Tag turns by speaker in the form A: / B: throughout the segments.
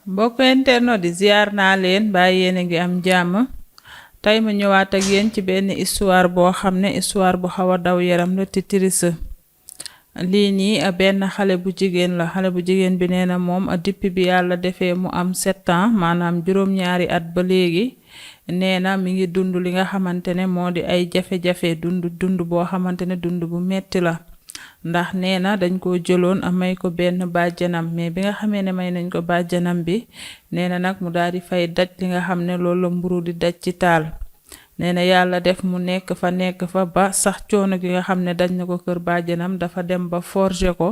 A: mbokk internet di ziar naa leen bàyyi yéen a ngi am jàmm tey ma ñëwaat ak yéen ci benn histoire boo xam ne histoire bu xaw a daw yaram la te triste lii nii benn xale bu jigéen la xale bu jigéen bi nee na moom depuis bi yàlla defee mu am 7 ans maanaam juróom-ñaari at ba léegi nee na mi ngi dund li nga xamante ne moo di ay jafe-jafe dund boo xamante ne dund bu metti la ndax nee na dañ ko jëloon may ko benn bàjjanam mais bi nga xamee ne may nañ ko bàjjanam bi nee na nag mu daal di fay daj li nga xam ne loolu la mburu di daj ci taal nee na yàlla def mu nekk fa ba sax coono gi nga xam ne daj na ko kër bàjjanam dafa dem ba forger ko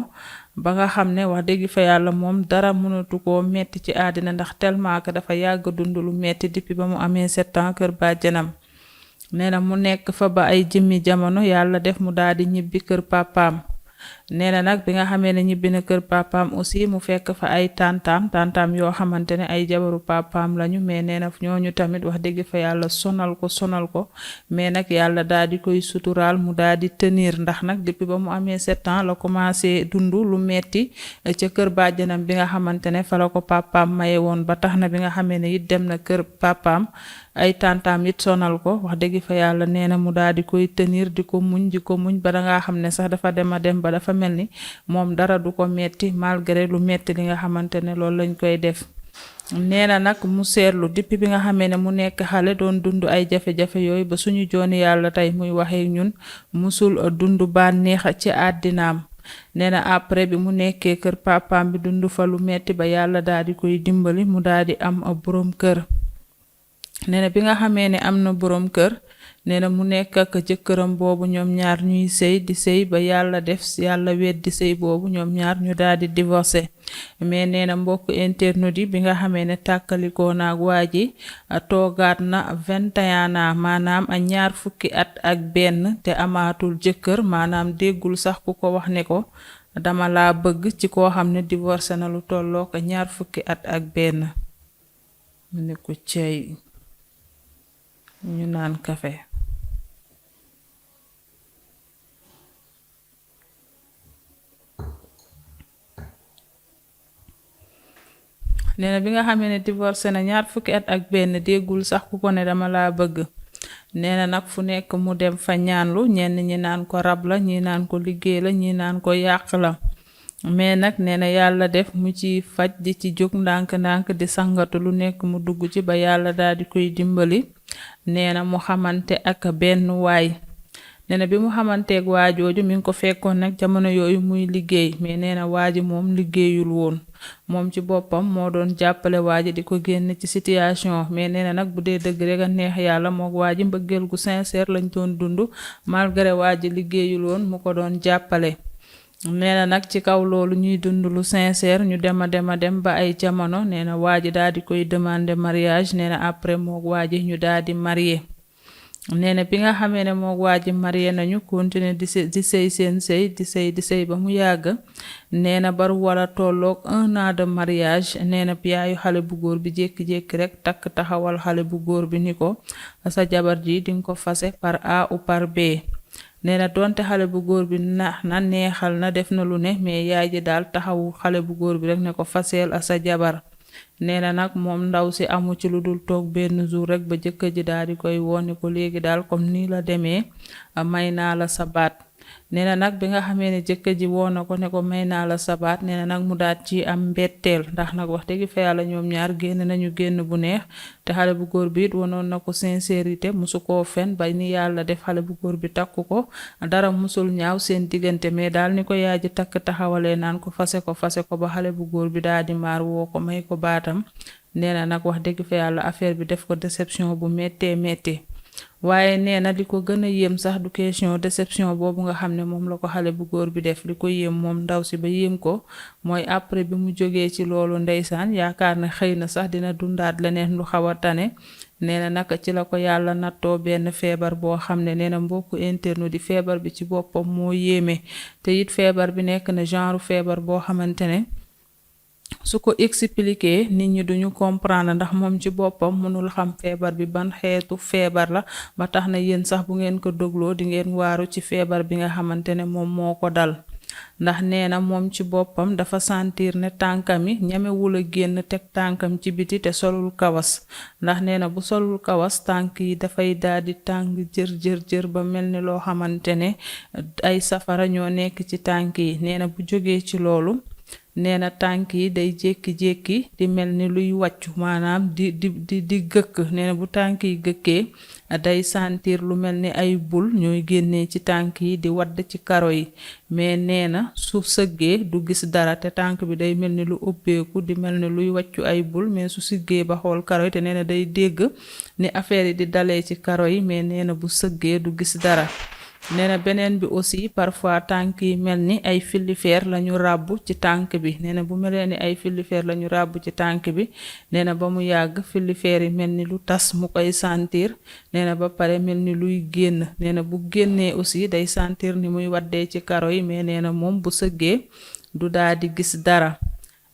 A: ba nga xam ne wax dëgg fa yàlla moom dara mënatu koo metti ci àddina ndax tellement que dafa yàgg dund lu metti depuis ba mu amee 7 ans kër bàjjanam nee na mu nekk fa ba ay jëmmi jamono yàlla def mu daal di ñibbi kër papaam nee na nag bi nga xamee ne ñibbi na kër papaam aussi mu fekk fa ay tantaam yoo xamante ne ay jabaru papaam lañu mais nee na ñooñu tamit wax dëgg fa yàlla sonal ko mais nag yàlla daal di koy suturaal mu daal di tenir ndax nag depuis ba mu amee 7 ans la commencé dund lu metti ca kër bàjjanam bi nga xamante ne fa la ko papaam maye woon ba tax na bi nga xamee ne it dem na kër papaam ay tantaam it sonal ko wax dëgg fa yàlla nee na mu daal di koy tenir di ko muñ ba dangaa xam ne sax dafa dem ba dafa mel ni moom dara du ko metti malgré lu metti li nga xamante ne loolu lañ koy def nee na nag mu seetlu depuis bi nga xamee ne mu nekk xale doon dund ay jafe-jafe yooyu ba suñu jooni yàlla tey muy waxee ñun musul dund bànneex ci àddinaam nee na après bi mu nekkee kër papaam bi dund fa lu metti ba yàlla daal di koy dimbali mu daal di am boroom kër nee na bi nga xamee ne am na boroom kër nee na mu nekk ak jëkkëram boobu ñoom ñaar ñuy sëy ba yàlla def yàlla weddi sëy boobu ñoom ñaar ñu daal di divorcé mais nee na mbokk internet yi bi nga xamee ne tàkkalikoo naag waa ji toogaat na 21 ans maanaam ñaar fukki at ak benn te amaatul jëkkër maanaam déggul sax ku ko wax ne ko dama laa bëgg ci koo xam ne divorcé na lu tolloo ko ñaar fukki at ak benn mu ne ko cey ñu naan kafe nee na bi nga xamee ne divorcé na ñaar fukki at ak benn déggul sax ku ko ne dama laa bëgg nee na nag fu nekk mu dem fa ñaanlu ñenn ñi naan ko rab la ñi naan ko liggéey la ñi naan ko yàq la mais nag nee na yàlla def mu ci faj di ci jóg ndànk-ndànk di sangatu lu nekk mu dugg ci ba yàlla daal di koy dimbali nee na mu xamante ak benn waay nee na bi mu xamanteeg waajooju mi ngi ko fekkoon nag jamono yooyu muy liggéey mais nee na waaji moom liggéeyul woon moom ci boppam moo doon jàppale waaji di ko génn ci situation mais nee na nag bu dee dëgg rek a neex yàlla mook waaji mbëggeel gu sincère lañ doon dund malgré waaji liggéeyul woon mu ko doon jàppale nee na nag ci kaw loolu ñuy dund lu sincère ñu dem ba ay jamono nee na waaji daal di koy demander mariage nee na après mook waaji ñu daal di marié nee na bi nga xamee ne mook waaji marié nañu continuer di sëy seen sëy di sëy ba mu yàgg nee na bar wala tolloog 1 an de mariage nee na yaayu xale bu góor bi jékki-jékki rek takk taxawal xale bu góor bi ni ko sa jabar ji dinga ko fase par A ou par B nee na donte xale bu góor bi na neexal na def na lu ne mais yaay ji daal taxawu xale bu góor bi rek ne ko faseel sa jabar nee na nag moom ndaw si amu ci lu dul toog benn jour rek ba jëkkër ji daal di koy wooni ko léegi daal comme nii la demee may naa la sa baat nee na nag bi nga xamee ne jëkkër ji woo na ko ne ko may naa la sa baat nee na nag mu daat ci am mbetteel ndax nag wax dëgg fa yàlla ñoom ñaar génn nañu génn bu neex te xale bu góor bi it wonoon na ko sincérité musu koo fen ba ni yàlla def xale bu góor bi takku ko dara musul ñaaw seen diggante mais daal ni ko yaay ji takk taxawalee naan ko fase ko ba xale bu góor bi daal di maar woo ko may ko baatam nee na nag wax dëgg fa yàlla affaire bi def ko déception bu méttee waaye nee na li ko gën a yéem sax du question déception boobu nga xam ne moom la ko xale bu góor bi def li ko yéem moom ndaw si ba yéem ko mooy après bi mu jógee ci loolu ndeysaan yaakaar na xëy na sax dina dundaat leneen lu xaw a tane nee na naka ci la ko yàlla nattoo benn feebar boo xam ne nee na mbokku internet di feebar bi ci boppam moo yéeme te it feebar bi nekk na genre feebar boo xamante ne su ko expliquer nit ñi duñu comprendre ndax moom ci boppam mënul xam feebar bi ban xeetu feebar la ba tax na yéen sax bu ngeen ko dégloo di ngeen waaru ci feebar bi nga xamante ne moom moo ko dal ndax nee na moom ci boppam dafa sentir ne tànkam yi ñamewul a génn teg tànkam ci biti te solul kawas ndax nee na bu solul kawas tànk yi dafay daldi tàng jër ba mel ni loo xamante ne ay safara ñoo nekk ci tànk yi nee na bu jógee ci loolu nee na tànk yi day jékki-jékki di mel ni luy wàccu maanaam di gëkk nee na bu tànk yi gëkkee day sentir lu mel ni ay bul ñooy génnee ci tànk yi di wadd ci karo yi mais nee na su sëggee du gis dara te tànk bi day mel ni lu ubbeeku di mel ni luy wàccu ay bul mais su siggee ba xool karo yi te nee na day dégg ni affaire yi di dalee ci karo yi mais nee na bu sëggee du gis dara nee na beneen bi aussi parfois tànk yi mel ni ay filifeer lañu ràbb ci tànk bi nee na bu melee ni ay filifeer lañu ràbb ci tànk bi nee na ba mu yàgg filifeer yi mel ni lu tas mu koy sentir nee na ba pare mel ni luy génn nee na bu génnee aussi day sentir ni muy waddee ci karo yi mais nee na moom bu sëggee du daal di gis dara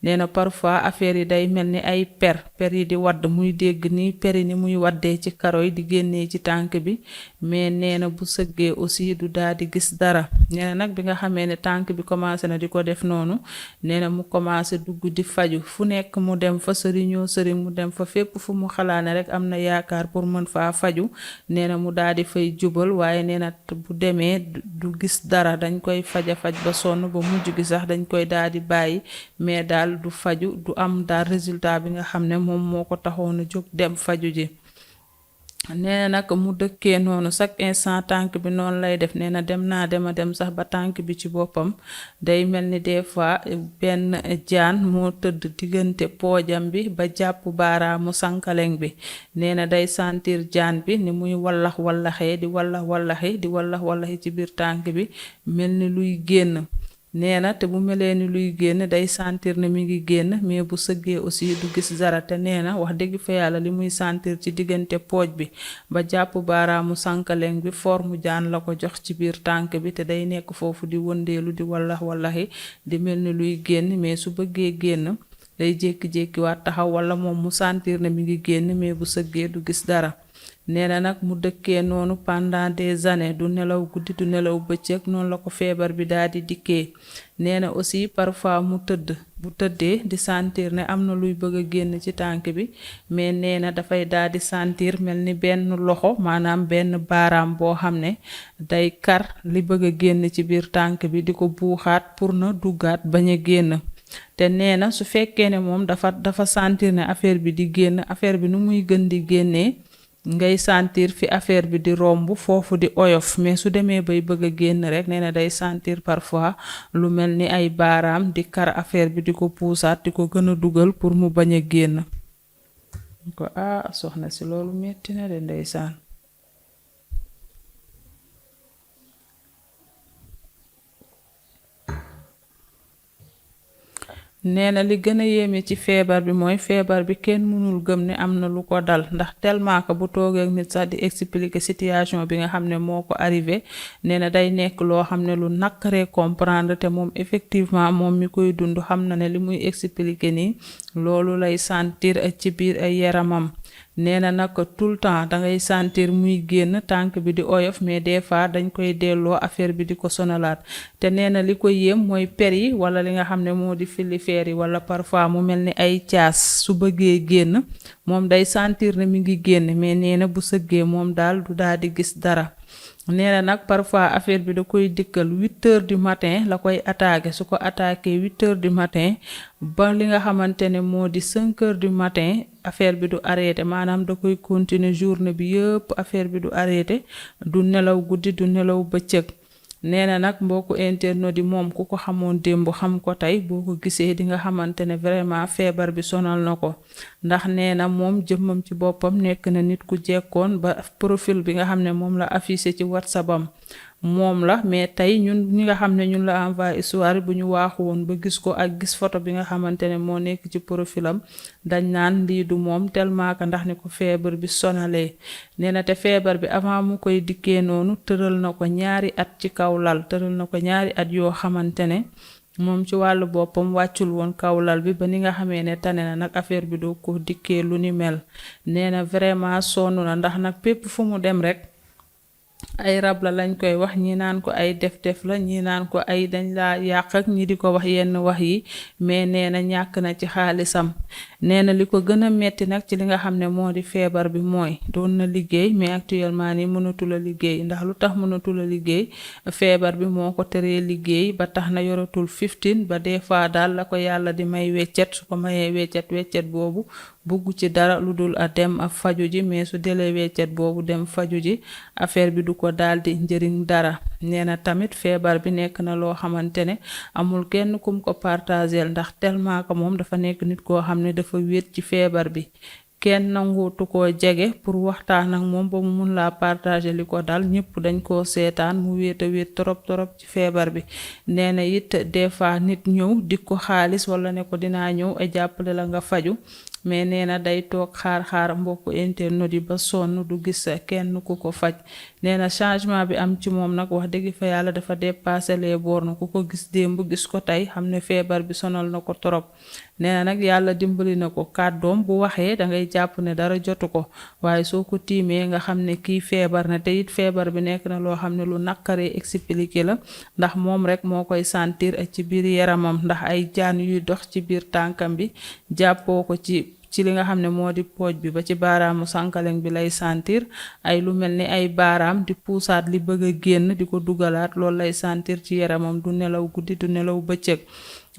A: nee na parfois affaire yi day mel ni ay per yi di wadd muy dégg ni per yi ni muy waddee ci karo yi di génnee ci tànk bi mais nee na bu sëggee aussi du daal di gis dara nee na nag bi nga xamee ne tànk bi commencé na di ko def noonu nee na mu commencé dugg di faju fu nekk mu dem fa sëriñoo sëriñ mu dem fa fépp fu mu xalaane rek am na yaakaar pour mën faa faju nee na mu daal di fay jubal waaye nee na bu demee du gis dara dañ koy faja faj ba sonn ba mujj gi sax dañ koy daal di bàyyi mais daal du faju du am daal résultat bi nga xam ne moom moo ko taxoon a jóg dem faju ji nee na nag mu dëkkee noonu chaque instant tànk bi noonu lay def nee na dem naa dema dem sax ba tànk bi ci boppam day mel ni des fois benn jaan moo tëdd diggante poojam bi ba jàpp baaraamu sankaleng bi nee na day sentir jaan bi ni muy wallaxee di wallaxi ci biir tànk bi mel ni luy génn nee na te bu melee ni luy génn day sentir ne mi ngi génn mais bu sëggee aussi du gis dara te nee na wax dëgg fa yàlla li muy sentir ci diggante pooj bi ba jàpp baaraamu sankaleng bi formu jaan la ko jox ci biir tànk bi te day nekk foofu di wëndeelu di wallaxi di mel ni luy génn mais su bëggee génn day jékki-jékki waat taxaw wala moom mu sentir ne mi ngi génn mais bu sëggee du gis dara nee na nag mu dëkkee noonu pendant des années du nelaw guddi du nelaw bëccëg noonu la ko feebar bi daal di dikkee nee na aussi parfois mu tëdd bu tëddee di sentir ne am na luy bëgg a génn ci tànk bi mais nee na dafay daal di sentir mel ni benn loxo maanaam benn baaraam boo xam ne day kar li bëgg a génn ci biir tànk bi di ko buuxaat pour na duggaat bañ a génn te nee na su fekkee ne moom dafa sentir ne affaire bi di génn affaire bi nu muy gën di génnee ngay sentir fi affaire bi di romb foofu di oyof mais su demee bay bëgg a génn rek nee na day sentir parfois lu mel ni ay baaraam di kar affaire bi di ko puusaat di ko gën a dugal pour mu bañ a génn ko soxna si loolu metti na de ndeysaan nee na li gën a yéeme ci feebar bi mooy feebar bi kenn mënul gëm ne am na lu ko dal ndax tellement que bu toogee ak nit sax di expliquer situation bi nga xam ne moo ko arrivé nee na day nekk loo xam ne lu nakkaree comprendre te moom effectivement moom mi koy dund xam na ne li muy expliquer nii loolu lay sentir ci biir ay yaramam nee na nag tout le temps dangay sentir muy génn tànk bi di oyof mais des fois dañ koy delloo affaire bi di ko sonalaat te nee na li ko yéem mooy per yi wala li nga xam ne moo di filifeer yi wala parfois mu mel ni ay caas su bëggee génn moom day sentir ne mi ngi génn mais nee na bu sëggee moom daal du daal di gis dara nee na nag parfois affaire bi da koy dikkal 8 heures du matin la koy attaqué su ko attaqué 8 heures du matin ba li nga xamante ne moo di 5 heures du matin affaire bi du arrêté maanaam da koy continuer journée bi yëpp affaire bi du arrêté du nelaw guddi du nelaw bëccëg nee na nag mbokku internet yi moom ku ko xamoon démb xam ko tey boo ko gisee di nga xamante ne vraiment feebar bi sonal na ko ndax nee na moom jëmmam ci boppam nekk na nit ku jekkoon ba profil bi nga xam ne moom la affiché ci WhatsApp am moom la mais tey ñun ñi nga xam ne ñun la envoyé histoire bu ñu waaxu woon ba gis ko ak gis photo bi nga xamante ne moo nekk ci profilam dañ naan lii du moom tellement que ndax ni ko feebar bi sonalee nee na te feebar bi avant mu koy dikkee noonu tëral na ko 2 at ci kaw lal tëral na ko 2 at yoo xamante ne moom ci wàllu boppam wàccul woon kaw lal bi ba ni nga xamee ne tane na nag affaire bi doo ko dikkee lu ni mel nee na vraiment sonn na ndax nag pépp fu mu dem rek ay rab la lañ koy wax, ñi naan ko ay def-def la, ñi naan ko ay dañ laa yàq ak ñi di ko wax yenn wax yi, mais nee na ñàkk na ci xaalisam. nee na li ko gën a metti nag ci li nga xam ne moo di feebar bi mooy doon na liggéey mais actuellement ni mënatul a liggéey. ndax lu tax mënatul a liggéey, feebar bi moo ko teree liggéey ba tax na yoratul 15 ba des fois daal la ko yàlla di may weccet, su ko mayee weccet boobu bugg ci dara lu dul a dem a faju ji, mais su delee weccet boobu dem faju ji affaire bi du ko daldi njëriñ dara. nee na tamit feebar bi nekk na loo xamante ne amul kenn kum ko partagel, ndax tellement que moom dafa nekk nit koo xam ne dafa wéet ci feebar bi. kenn nanguutu koo jege pour waxtaan ak moom ba mu mun laa partager li ko dal, ñëpp dañ koo seetaan mu wéet a wéet trop ci feebar bi. nee na it des fois nit ñëw dik ko xaalis wala ne ko dinaa ñëw a jàppale la nga faju, mais nee na day toog xaar mbokku internet yi ba sonn du gis kenn ku ko faj. nee na changement bi am ci moom nag wax dëgg fa yàlla dafa dépassé les bornes, ku ko gis démb gis ko tey xam ne feebar bi sonal na ko trop. nee na nag yàlla dimbali na ko kàddoom bu waxee da ngay jàpp ne dara jotu ko, waaye soo ko tiimee nga xam ne kii feebar na te it feebar bi nekk na loo xam ne lu naqaree expliquer la, ndax moom rek moo koy sentir ci biir yaramam, ndax ay jaan yuy dox ci biir tànkam bi jàppoo ko ci li nga xam ne moo di pooj bi ba ci baaraamu sànkaleng bi lay sentir, ay lu mel ni ay baaraam di puusaat li bëgg a génn di ko dugalaat, loolu lay sentir ci yaramam, du nelaw guddi du nelaw bëccëg.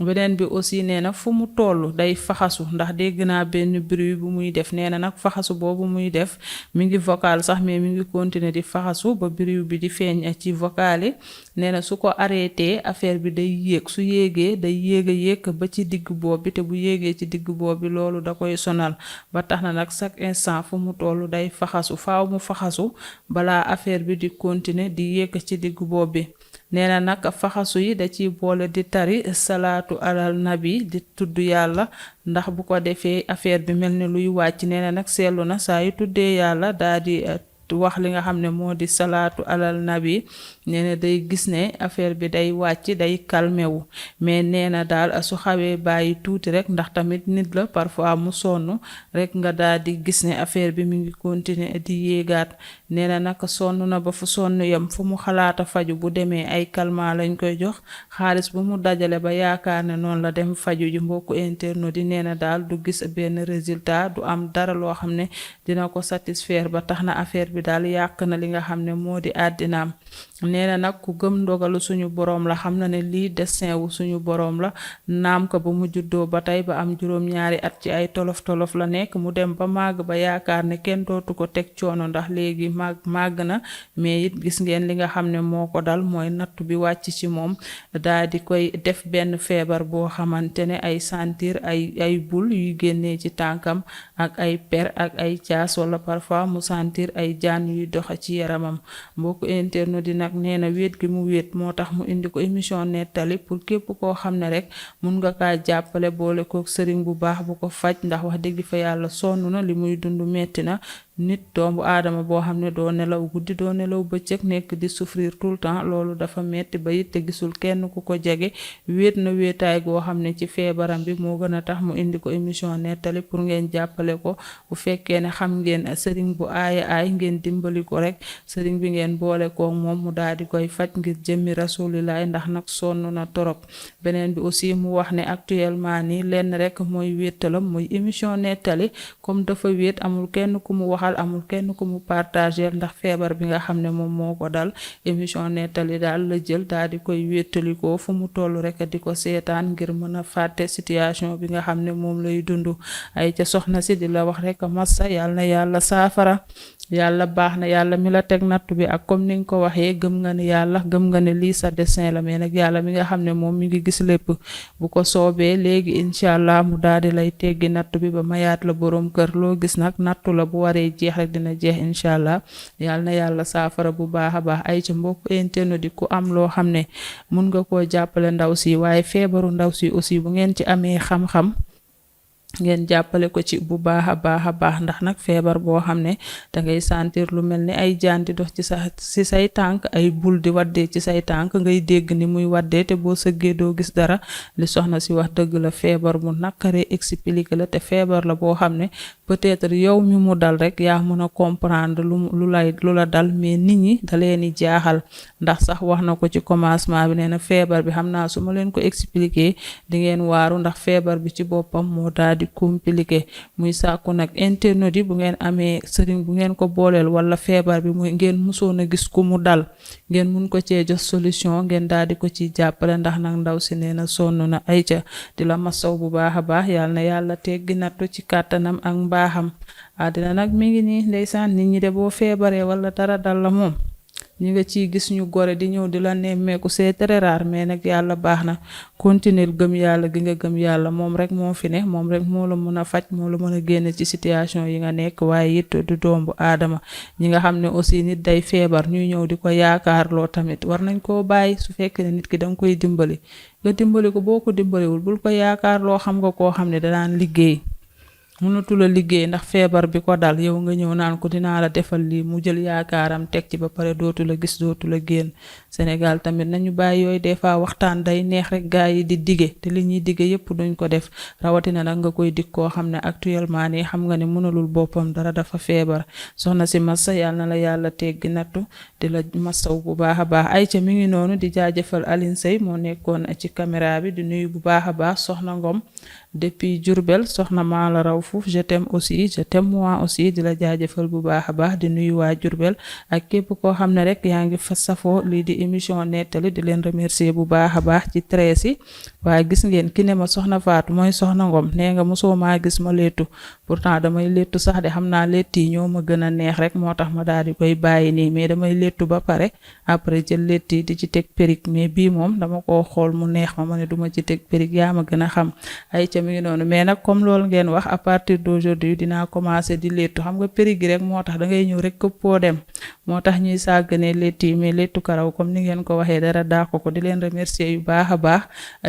A: beneen bi aussi nee na fu mu toll day faxasu, ndax dégg naa benn bruit bu muy def. nee na nag faxasu boobu muy def mi ngi vocal sax mais mi ngi continuer di faxasu ba bruit bi di feeñ ci vocal yi. nee na su ko arrêté affaire bi day yéeg, su yéegee day yéeg a yéeg ba ci digg boob bi, te bu yéegee ci digg boob bi loolu da koy sonal ba tax na nag chaque instant fu mu toll day faxasu, faaw mu faxasu balaa affaire bi di continuer di yéeg ci digg boob bi. nee na nag faxasu yi da ciy boole di tari salaatu alal nabi di tudd yàlla, ndax bu ko defee affaire bi mel ni luy wàcc. nee na nag seetlu na saa yu tuddee yàlla daa di wax li nga xam ne moo di salaatu alal nabi, nee na day gis ne affaire bi day wàcc, day calmé wu. mais nee na daal su xawee bàyyi tuuti rek, ndax tamit nit la parfois mu sonn rek nga daal di gis ne affaire bi mi ngi continuer di yéegaat. nee na nag sonn na ba fu sonn yam, fu mu xalaata faju bu demee ay calmant lañ koy jox, xaalis bu mu dajale ba yaakaar ne noonu la dem faju ji mbokku internet di nee na daal du gis benn résultat, du am dara loo xam ne dina ko satisfaire, ba tax na affaire bi daal yàq na li nga xam ne moo di àddinaam. nee na nag ku gëm ndogalu suñu boroom la, xam na ne lii destin wu suñu boroom la. naam ko ba mu juddoo ba tey ba am juróom-ñaari at ci ay tolof la nekk, mu dem ba màgg ba yaakaar ne kenn dootu ko teg coono ndax léegi màgg na, mais it gis ngeen li nga xam ne moo ko dal mooy nattu bi wàcc ci moom, daa di koy def benn feebar boo xamante ne ay sentir ay bul yuy génnee ci tànkam ak ay per ak ay caas, wala parfois mu sentir ay jaan yuy dox ci yaramam. mbokku internet di nag nee na wéet gi mu wéet moo tax mu indi ko émission nettali pour képp koo xam ne rek mun nga kaa jàppale boole kook sëriñ bu baax bu ko faj, ndax wax dëgg fa yàlla sonn na, li muy dund metti na. nit doomu aadama boo xam ne doo nelaw guddi doo nelaw bëccëg nekk di souffrir tout le temps, loolu dafa metti ba it te gisul kenn ku ko jege, wéet na wéetaay goo xam ne ci feebaram bi moo gën a tax mu indi ko émission nettali pour ngeen jàppale ko. bu fekkee ne xam ngeen sëriñ bu aay ngeen dimbali ko rek, sëriñ bi ngeen boole ko moom mu daal di koy faj ngir jëmmi rasulilaay, ndax nag sonn na torop. beneen bi aussi mu wax ne actuellement nii lenn rek mooy wéetalam muy émission nettali, comme dafa wéet amul kenn ku mu waxal, amul kenn ku mu partager ndax feebar bi nga xam ne moom moo ko dal. émission nettali daal la jël daal di koy wéttalikoo fu mu toll rek di ko seetaan ngir mën a fàtte situation bi nga xam ne moom lay dund. ay ca soxna si di la wax rek massa, yàlla na yàlla saafara, yàlla baax na, yàlla mi la teg nattu bi ak comme ni nga ko waxee gëm nga ne yàlla, gëm nga ne lii sa destin la, mais nag yàlla mi nga xam ne moom mi ngi gis lépp, bu ko soobee léegi incha allah mu daal di lay teggi nattu bi ba mayaat la boroom kër. loo gis nag nattu la, bu waree jeex rek dina jeex incha allah. yàlla na yàlla saafara bu baax a baax. ay ci mbokk internet di ku am loo xam ne mun nga koo jàppale ndaw si, waaye feebaru ndaw si aussi bu ngeen ci amee xam-xam ngeen jàppale ko ci bu baax a baax ndax nag feebar boo xam ne dangay sentir lu mel ni ay jaan di dox ci say tànk ay bul di waddee ci say tànk ngay dégg ni muy waddee te boo sëggee doo gis dara li soxna si wax dëgg la feebar mu naqaree expliquer la te feebar la boo xam ne peut-être yow mi mu dal rek yaa mën a comprendre lu la dal mais nit ñi da leen di jaaxal ndax sax wax na ko ci commencement bi nee na feebar bi xam naa su ma leen ko expliquer di ngeen waaru ndax feebar bi ci boppam moo daal di compliqué muy sàkku nag internet yi bu ngeen amee sëriñ bu ngeen ko booleel wala feebar bi muy ngeen musoon a gis ku mu dal ngeen mun ko cee jox solution ngeen daal di ko ci jàppale ndax nag ndaw si nee na sonn na ay ca di la masaw bu baax a baax yàlla na yàlla teggi nattu ci kàttanam ak mbaaxam àddina nag mi ngi nii ndeysaan nit ñi de boo feebaree wala dara dal la moom ñi nga ciy gis ñu gore di ñëw di la nemmeeku c'est très rare mais nag yàlla baax na continuer gëm yàlla gi nga gëm yàlla moom rek moo fi ne moom rek moo la mën a faj moo la mën a génne ci situation yi nga nekk waaye it du doom bu aadama ñi nga xam ne aussi nit day feebar ñuy ñëw di ko yaakaarloo tamit war nañ koo bàyyi su fekkee ne nit ki danga koy dimbali nga dimbali ko boo ko dimbaliwul bul ko yaakaarloo xam nga koo xam ne danaan liggéey mënatul a liggéey ndax feebar bi ko dal yow nga ñëw naan ko dinaa la defal lii mu jël yaakaaram teg ci ba pare dootu la gis dootu la génn Sénégal tamit nañu bàyyi yooyu des fois waxtaan day neex rek gaa yi di dige te li ñuy dige yépp duñ ko def rawatina nag nga koy dig koo xam ne actuellement nii xam nga ne mënalul boppam dara dafa feebar soxna si massa yàlla na la yàlla teggi nattu di la massaw bu baax a baax ay ca mi ngi noonu di jaajëfal Aline Sey moo nekkoon ci caméra bi di nuyu bu baax a baax soxna Ngom depuis Diourbel soxna maa la raw foofu je t'aime aussi je t'aime moi aussi di la jaajëfal bu baax a baax di nuyu waa Diourbel ak képp koo xam ne rek yaa ngi fa safoo lii di émission nettali di leen remercier bu baax a baax ci treize yi waaye gis ngeen ki ne ma soxna Faatu mooy soxna Ngom nee nga mosoo maa gis ma léttu pourtant damay léttu sax de xam naa létt yi ñoo ma gën a neex rek moo tax ma daal di koy bàyyi nii mais damay léttu ba pare après jël létt yi di ci teg périg mais bii moom dama koo xool mu neex ma ne duma ci teg périg yaa ma gën a xam ay ca mi ngi noonu mais nag comme loolu ngeen wax à partir d'aujourd'hui dinaa commencer di léttu xam nga périg gi rek moo tax da ngay ñëw rek këppoo dem moo tax ñuy sàggane létt yi mais léttu karaw comme ni ngeen ko waxee dara daa ko di leen remercier yu baax a baax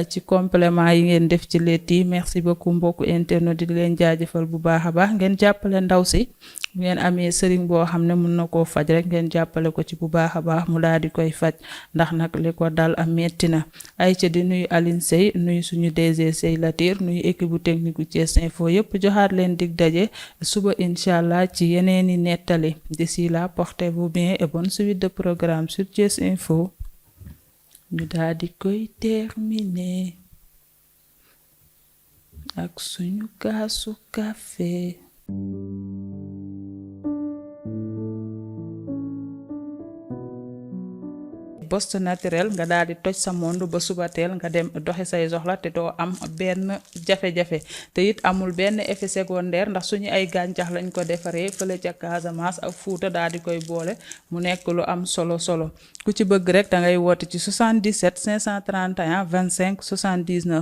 A: ci complément yi ngeen def ci létt yi merci beaucoup mbokku internet di leen jaajëfal bu baax a baax ngeen jàppale ndaw si ngeen amee sëriñ boo xam ne mun na koo faj rek ngeen jàppale ko ci bu baax a baax mu daal di koy faj ndax nag li ko dal am metti na ay ca di nuyu Aline Sey nuyu suñu DG Sey Latir nuyu équipe bu technique bu Thiès Info yépp joxaat leen dig daje suba incha allah ci yeneeni nettali d'ici là portez-vous bien et bonne suite de programme sur Thiès Info ñu daal di koy terminer ak suñu kaasu café Boss Naturel nga daal di toj sa monde ba suba teel nga dem doxi say soxla te doo am benn jafe-jafe te it amul benn effet secondaire ndax suñu ay gàncax lañ ko defaree fële ca Casamance ak Fuuta daal di koy boole mu nekk lu am solo ku ci bëgg rek da ngay woote ci 77 531 25 79